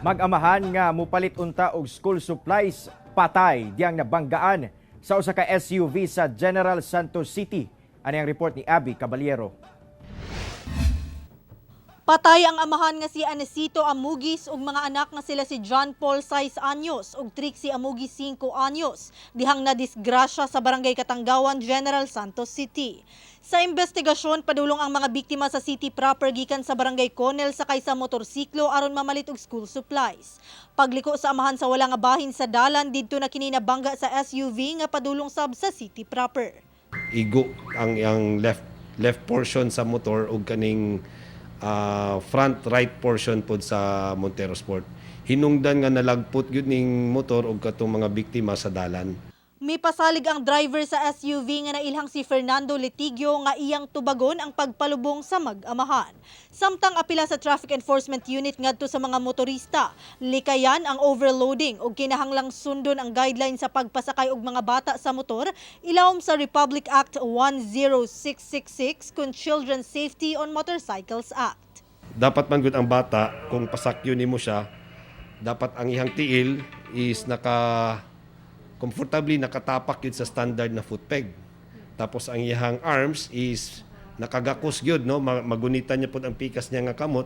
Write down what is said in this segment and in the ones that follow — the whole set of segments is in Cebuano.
Mag-amahan nga mupalit unta og school supplies, patay diyang nabanggaan sa usa ka SUV sa General Santos City. Ani ang report ni Abby Caballero. Patay ang amahan nga si Anesito Amugis ug mga anak nga sila si John Paul, 6 anyos, ug Trixie Amugis, 5 anyos, dihang nadisgrasya sa Barangay Katanggawan, General Santos City. Sa investigasyon, padulong ang mga biktima sa city proper gikan sa Barangay Conel sakay sa motorsiklo aron mamalit og school supplies. Pagliko sa amahan sa wala nga bahin sa dalan, didto na kini nabangga sa SUV nga padulong sab sa city proper. Igo ang ang left left portion sa motor ug kaning front right portion pod sa Montero Sport. Hinungdan nga nalagpot gyud ning motor ug katong mga biktima sa dalan. Mipasalig ang driver sa SUV nga nailhang si Fernando Litigio nga iyang tubagon ang pagpalubong sa mag-amahan. Samtang apila sa Traffic Enforcement Unit ngadto sa mga motorista, likayan ang overloading ug kinahanglang sundon ang guideline sa pagpasakay og mga bata sa motor ilawom sa Republic Act 10666 kun Children's Safety on Motorcycles Act. Dapat man gud ang bata, kung pasakyon nimo siya, dapat ang iyang tiil is naka comfortably nakatapak yun sa standard na foot peg. Tapos ang iyang arms is nakagakos gyud, no, magunitan niya pod ang pikas niya nga kamot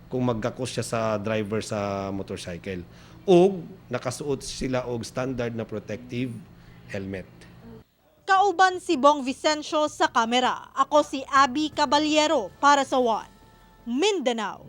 kung maggakos siya sa driver sa motorcycle. Ug nakasuot sila og standard na protective helmet. Kauban si Bong Vicencio sa kamera. Ako si Abby Caballero para sa One Mindanao.